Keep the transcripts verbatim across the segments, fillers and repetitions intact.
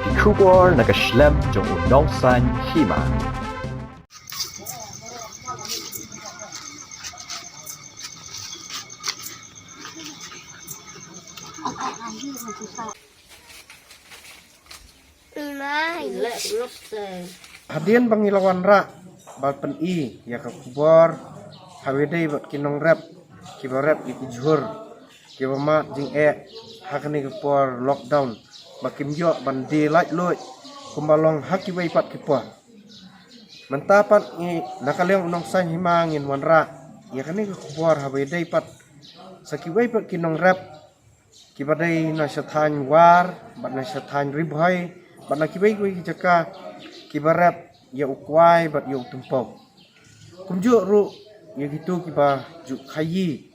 Ki khubor na ka shlem jong u Nongsaiñ Hima. Hadien ba ngi la wanrah ban pyni ïa ka khubor ha kaba ïadei bad ki nongrep kiba rep ïa ki jhur kiba mad jingeh ha kane ka por lockdown ba kim ïoh ban die laitluid kumba long ha kiwei pat ki por. Mynta pat ngi na ka liang u Nongsaiñ Hima ngin wanrah ïa kane ka khubor ha kaba ïadei pat sa kiwei pat ki nongrep kiba dei na shataiñ War bad na shataiñ Ri Bhoi bad na kiwei kiwei ki jaka kiba rep ïa u kwai bad ïa u tympew. Kumjuh ruh ïa kito kiba ju khaïi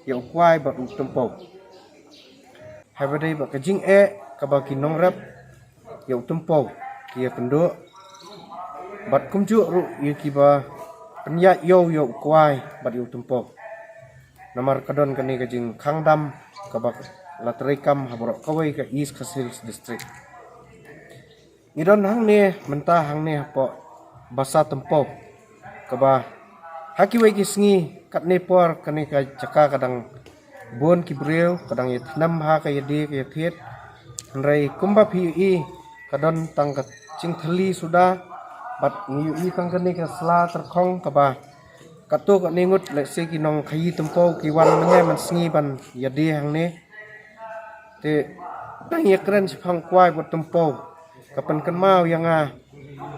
ïa u kwai bad u tympew. Ha kaba ïadei bad ka jingeh kaba ki nongrep ïa u tympew ki ïakynduh bad kumjuh ruh ïa kiba pynïaid ïew ïa u kwai bad ïa u tympew. Namar ka don kane ka jingkhang dam kaba la treikam ha baroh kawei ka East Khasi Hills District. Ngi don hangne mynta hangne hapoh Basa Tympew kaba ha kiwei ki sngi katne por kane ka jaka ka dang bun ki briew ka dang ïathnem ha ka ïadie ka ïathied. Hynrei kumba phi ïohi ka don tang ka jingthylli suda bad ngi ïohi tang kane ka sla tyrkhong kaba katto katne ngut lehse ki nongkhaïi tympew ki wan mynne mynsngi ban ïadie hangne. Te tang ïakren shaphang u kwai bad tympew ka pynkynmaw ïa nga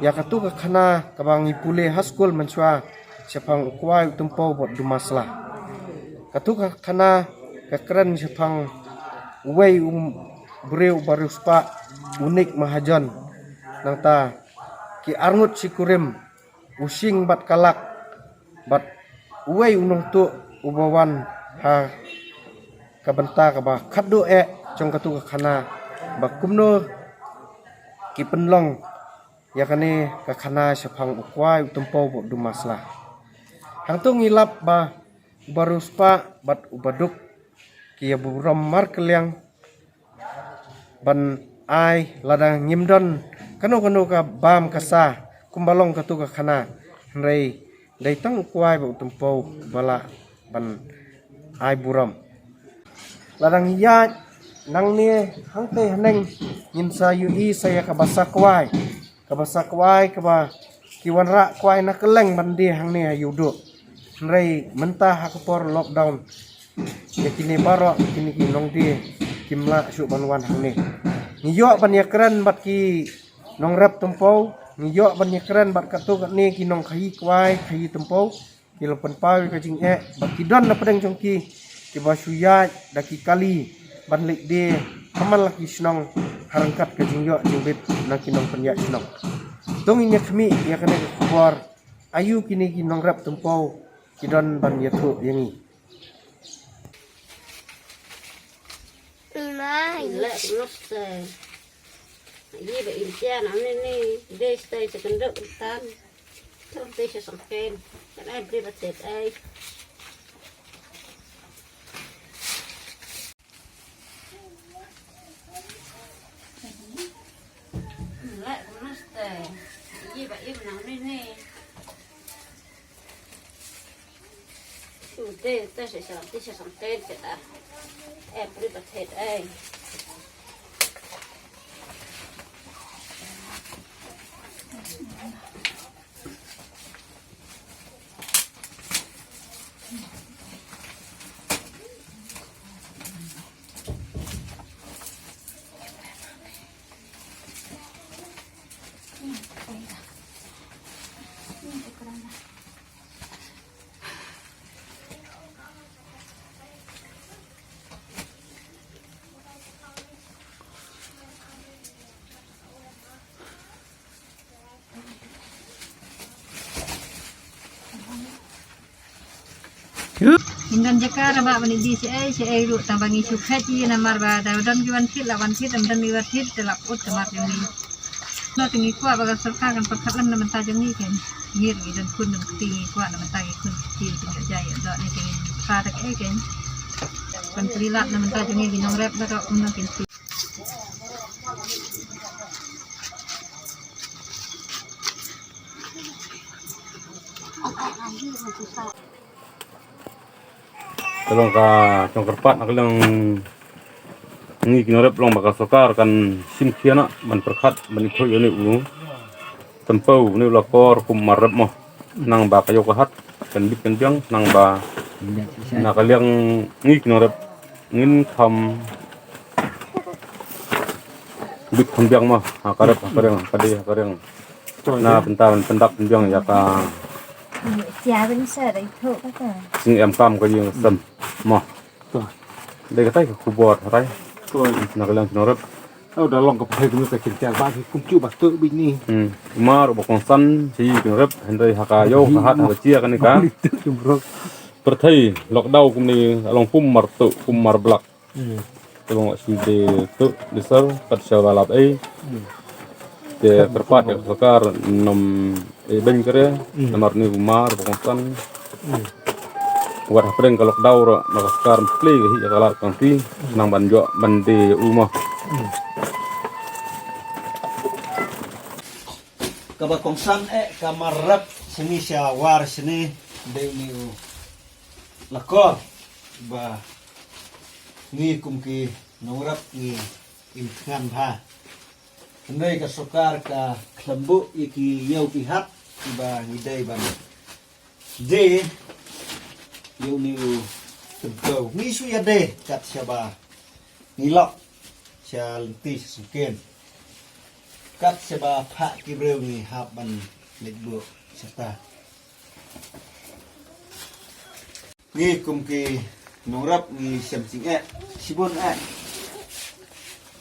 ïa katu ka khana kaba ngi pule ha skul mynshuwa shaphang u kwai u tympew bad u masla. Katu ka khana ka kren shaphang uwei u briew uba riewspah u Nik Mahajon. Nangta ki arngut shi kurim u Shing bad ka Lak bad uwei u nongtuh uba wan ha ka bynta kaba khatduh eh jong katu ka khana ba kumno ki pynlong ïa kane ka khana shaphang u kwai u tympew bad u masla. Hangto ngi lap ba uba riewspah bad uba duk ki ïa burom markylliang ban ai lada ngim don kano kano ka bam ka sa kumba long katu ka khana. Hynrei dei tang u kwai bad u tympew ba lah ban ai burom. Lada ngi ïaid nangne hangtei haneng ngin sa ïohi sa ïa kaba sa kwai kaba sa kwai kaba ki wanrah kwai na kylleng ban die hangne ha Ïewduh. Hynrei mynta ha ka por lockdown ïa kine baroh kine ki nongdie kim lah shuh ban wan hangne. Ngi ïoh ban ïakren bad ki nongrep tympew, ngi ïoh ban ïakren bad katto katne ki nongkhaïi kwai khaïi tympew. Ki la pynpaw ïa ka jingeh bad ki don na pdeng jong ki kiba shu ïaid da ki kali ban leit die ha man la ki shnong ha ryngkat ka jingïoh jingbit na ki nongpynïaid shnong. To ngin ïa khmih ïa kane ka khubor, aïu kine ki nongrep tympew ki don ban ïathuh ïa ngi. Leh kumno te. Yi ba im tia na ni ni. Dei stay sa kynduh tan. Tong te sa sangken. Kan ai bri ba tet ai. Leh kumno te. Yi ba im na ni ni. Te te se sa te se sa te se ta. E pri ba te ai. Ngim don jaka ra ba ban ïa die shaei shaei ruh tang ba ngi shu khet ïa namar ba da don ki wan thied la wan thied, ym don ki wan thied te la put te mar jong ngi. Na te ngi kwah ba ka sorkar kan pyrkhat lem na bynta jong ngi kan. Ngi ruh ngi don khun don kti, ngi kwah na bynta ki khun kti ki ïoh jai ïoh doh ne te ngi sa te kaei kan. Kan pynlait na bynta jong ngi ki nongrep baroh kumno kin pynlait. Ka long ka jong kyrpad na ka liang ngi ki nongrep long ba ka sorkar kan shim khia na ban pyrkhat ban ithuh ïa une u tympew une u lakor kum mar rep mo. Nang ba ka ïew ka hat kan bit kan biang nang ba na ka liang ngi ki nongrep ngin kham bit kham biang mo. Ha ka rep ha ka riang ha ka dei ha ka riang. Na pynta ban pyndap pynbiang ïa ka Sia bin sa dai thok kata. Sing em kam ka ïing sem mo. To. Dei kata ka khubor harai. To. Na ka liang ki nongrep. Oh, da long ka phai kumno ka kin tiar ba ki kum chu ba tu bini. Hmm. Mar ba kongsan si ki nongrep hynrei ha ka ïew ka hat ha ka sia kane ka. Pyrthei lockdown kumne long kum mar tu kum mar blak. Hmm. Te ba ngi shu dei tu dei sar kat sha ba lap ei. Hmm. Te kyrpad ïa ka sorkar nym ei beiñ kre. Hmm. Namar ni kumar ba kongsan. Hmm. Wat hapdeng ka lockdown ruh na ka sorkar mkli ka hi ïa ka lad kong ti. Hmm. Nang ban jok ban dei u mo. Hmm. Kaba kongsan eh ka mar rep sini sha war sini dei ni u lakor ba ngi kum ki nongrep ngi im thngan bha. Hynrei ka sorkar ka khlem buh ïa ki ïew ki hat kiba ngi dei ban dei ïa une u tympew. Ngi shu ïa dei kat shaba ngi lok sha lynti sha sngewken. Kat shaba phah ki briew ngi hap ban leit buh shata. Ngi kum ki nongrep ngi shem jingeh shibun eh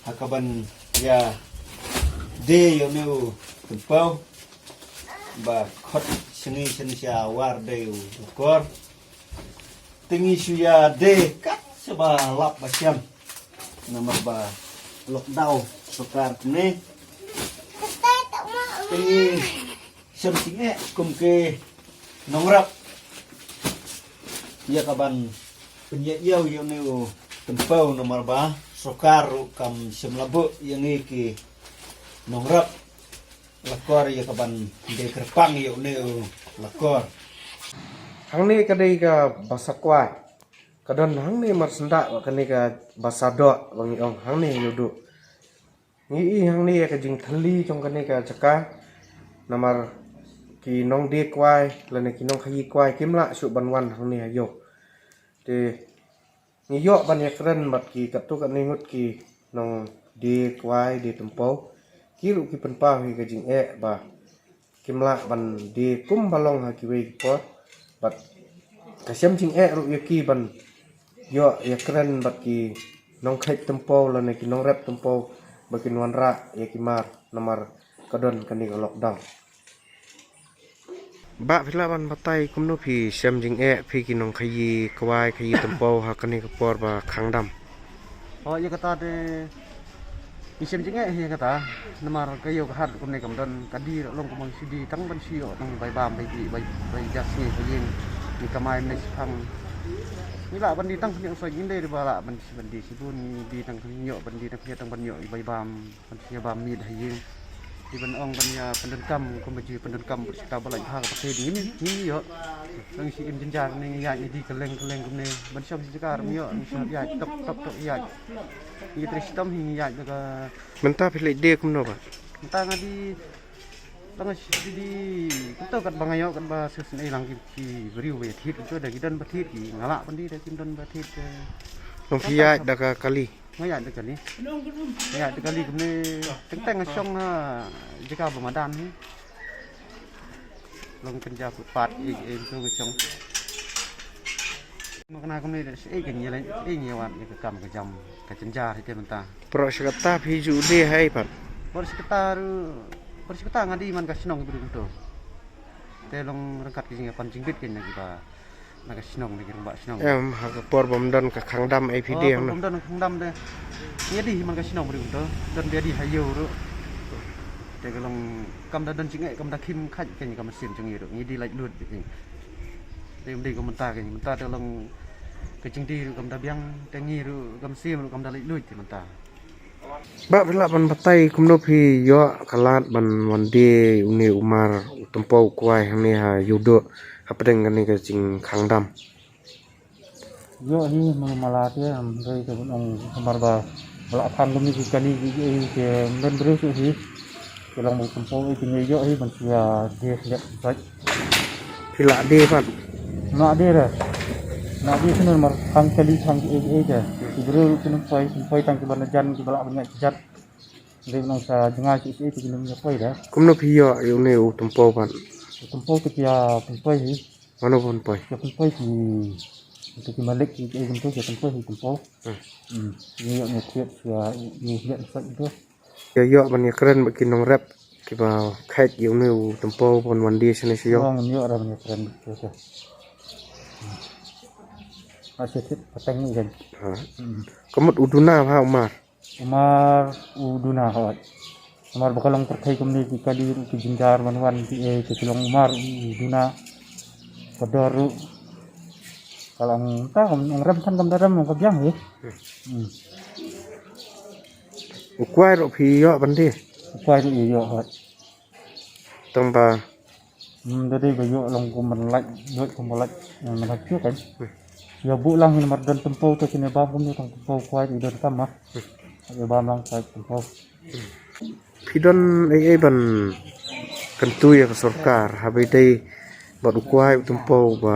ha kaban ïa dei ïa une u tympew ba khot shngi shen sha war dei u kor. Te ngi shu ïa dei kat shaba lap ba shem namar ba lockdown sorkar kumne. Te ngi shem jingeh kum ki nongrep ïa kaban pynïaid ïew ïa une u tympew namar ba sorkar ruh kam shem la buh ïa ngi ki nongrep lakor ïa kaban dei kyrpang ïa une u lakor. Hangne ka dei ka basa kwai. Ka don hangne mar syndah ba kane ka basa doh ba ngi ong hangne ngi duh. Ngi i hangne ïa ka jingthylli jong kane ka jaka namar ki nongdie kwai lane ki nongkhaïi kwai kim lah shuh ban wan hangne ha ïew. Te ngi ïoh ban ïakren bad ki katto katne ngut ki nongdie kwai die tympew ki ruh ki pynpaw hi ka jingeh ba kim lah ban die kum ba long ha kiwei ki por bad ka shem jingeh ruh ïa ki ban ïoh ïakren bad ki nongkhaïi tympew lane ki nongrep tympew ba kin wanrah ïa ki mar namar ka don kane ka lockdown. Bah phi lah ban batai kumno phi shem jingeh phi ki nongkhaïi kwai khaïi tympew ha kane ka por ba khang dam. Oh ïa kata de ngi shem jingeh hi kata namar ka ïew ka hat kumne kam don ka die long kumang shu die tang ban shu ïoh tang bai bam bai die bai bai jas ngi ka ïing ngi kamai ne shi phang. Ngi lah ban die tang khyndiat soi ngi dei ba lah ban shi ban die shibun ngi die tang khyndiat ban die tang khyndiat tang ban ïoh bai bam. Ban ïa ba miet ha ïing. Te ban ong ban ïa pyndonkam kumba ju pyndonkam bad sita ba lait bha ka pyrthei ngim ngim ïoh. Nang shi im jynjar ne ngi ïaid ne di kylleng kylleng kumne ban shong shi jaka ram ïoh ngi shong ïaid tok tok tok ïaid. Ngi trei shitom hi ngi ïaid da ka. Mynta phi leit die kumno ba? Mynta nga di lang shi di di kumto kat ba nga ïoh kat ba sesnei lang ki ki briew ba ïa thied kumto da ki don ba thied ki nga lah ban di da kim don ba thied. Nang phi ïaid da ka kali. Nga ïaid da kali. Nga ïaid da kali kumne teng teng nga shong ha jaka ba madan hi. Long kynja footpath ei ei tu nga shong. Ma kane kumne da ei kan ïa len ei ïa wan ïa ka kam ka jam ka jynjar hi te mynta. Pro shi katta phi ju de hai pat. Pro shi katta ru pro shi katta nga di man ka shnong ki bru to. Te long ryngkat ki jingïapan jingbit kin na ki ba na ka shnong na ki rangbah shnong. Em ha ka por bym don ka khang dam A P D. Oh, em por na bym don ka khang dam de. Ngi di man ka shnong ri to. Don de di ha ïew ru. Te ka long kam da don jingeh kam da khim khaj ken ka masin jong ngi ru. Ngi di lait lut bi. Te ym dei ka mynta ka mynta te long ka jingdi ru kam da biang te ngi ru kam sim ru kam da lait lut te mynta. Ba phi lah ban batai kumno phi ïoh ka lad ban wan die une u mar u tympew u kwai hangne ha Ïewduh hapdeng kane ka jingkhang dam. Ïoh hi mala te, am dei te ban ong, namar ba la phan lum ki kali ki, ki, ki, men briew shu hi. Ki long ba u tympew, eh, ki ïoh hi ban shu ïa die leh sait. Phi lah die pat? Lah die re. Lah die shu namar khang kali khang ki, eh, eh, te. Ki briew ki nang poi, poi tang kiba na jan kiba lah ban ïa ki jat. Dei ban ong sa jngai shu shu ki nang ïa poi de. Kumno phi ïoh ïa une u tympew pat? U tympew te ki ïa pynpoi hi. Mano pynpoi? Ïa pynpoi ki, ki malik ki, ki, ki, ki pynpoi hi tympew. Hmm. Hmm. Ïa ïoh ïa thied ïa, ïa thied sait tu. Ïa ïoh ban ïa kren bad ki nongrep kiba kheit ïa une u tympew ban wan die shane sha ïoh. Ong ïoh ra ban ïa kren bad ki. Ha sha thit pateng ni kan. Ha. Hmm. Ka mut u duna bha u mar. U mar u duna hoi. Namar ba ka long pyrthei kumne ki kali ruh ki jynjar ban wan ki, eh, ki long u mar u duna. Ka dor ruh. Ka long ta kam nongrep than kam da rem ka biang hi. Hmm. U kwai ruh phi ïoh ban die? U kwai ruh ïoh hoi. Tang ba. Hmm, da dei ba ïoh long kum ban lait, ïoh kum ban lait, eh, ban lait ïoh kan. Hmm. Ïa buh lang hi namar don tympew te kine bam kumne tang tympew kwai te don kam ma. Hmm. Ïa bam lang kwai tympew. Phi don ei ei ban kyntu ïa ka sorkar haba ïadei bad u kwai u tympew ba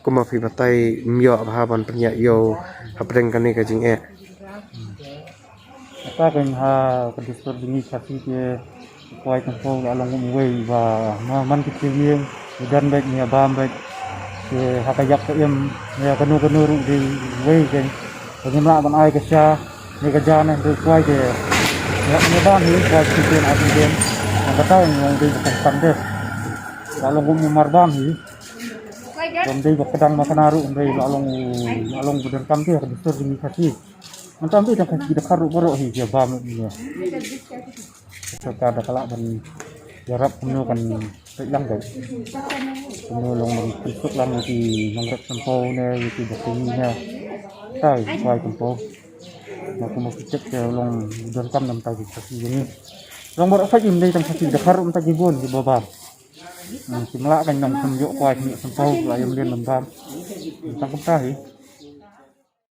kumba phi batai ym ïoh bha ban pynïaid ïew hapdeng kane ka jingeh. Kata kein ha ka dustur jong ngi Khasi te u kwai tympew la long kum uwei ba ma man ki ïing u don beit ne bam beit. Te ha ka ïap ka im ne kano kano ruh dei uwei kein. Te ngim lah ban ai ka sha ne ka ja ne dei u kwai te ïap ne bam hi u kwai te ïap ne bam. Kata kein long dei ba kan tam de. La long kum u mar bam hi. Kum dei ba ka dang ma kana ruh dei la long, la long ba donkam te ha ka dustur jong ngi Khasi. Mynta ym dei tang ka jingdkhar ruh baroh hi ïa bam ïa. Sorkar da ka lah ban ïarap kumno kan peit lang dei. Kumno long ban pynsuk lang ïa ki nongrep tympew ne ïa ki ba kyngi ne. Tang kwai tympew. Ma kumno ki check te long donkam na mynta ki Khasi jong ngi. Long baroh sa ym dei tang ka jingdkhar ruh mynta ki bun ki ba bam. Hmm, ki mla kan nang kum ïoh kwai kum ïoh tympew la ïa mlien ban bam. Tang kumta hi.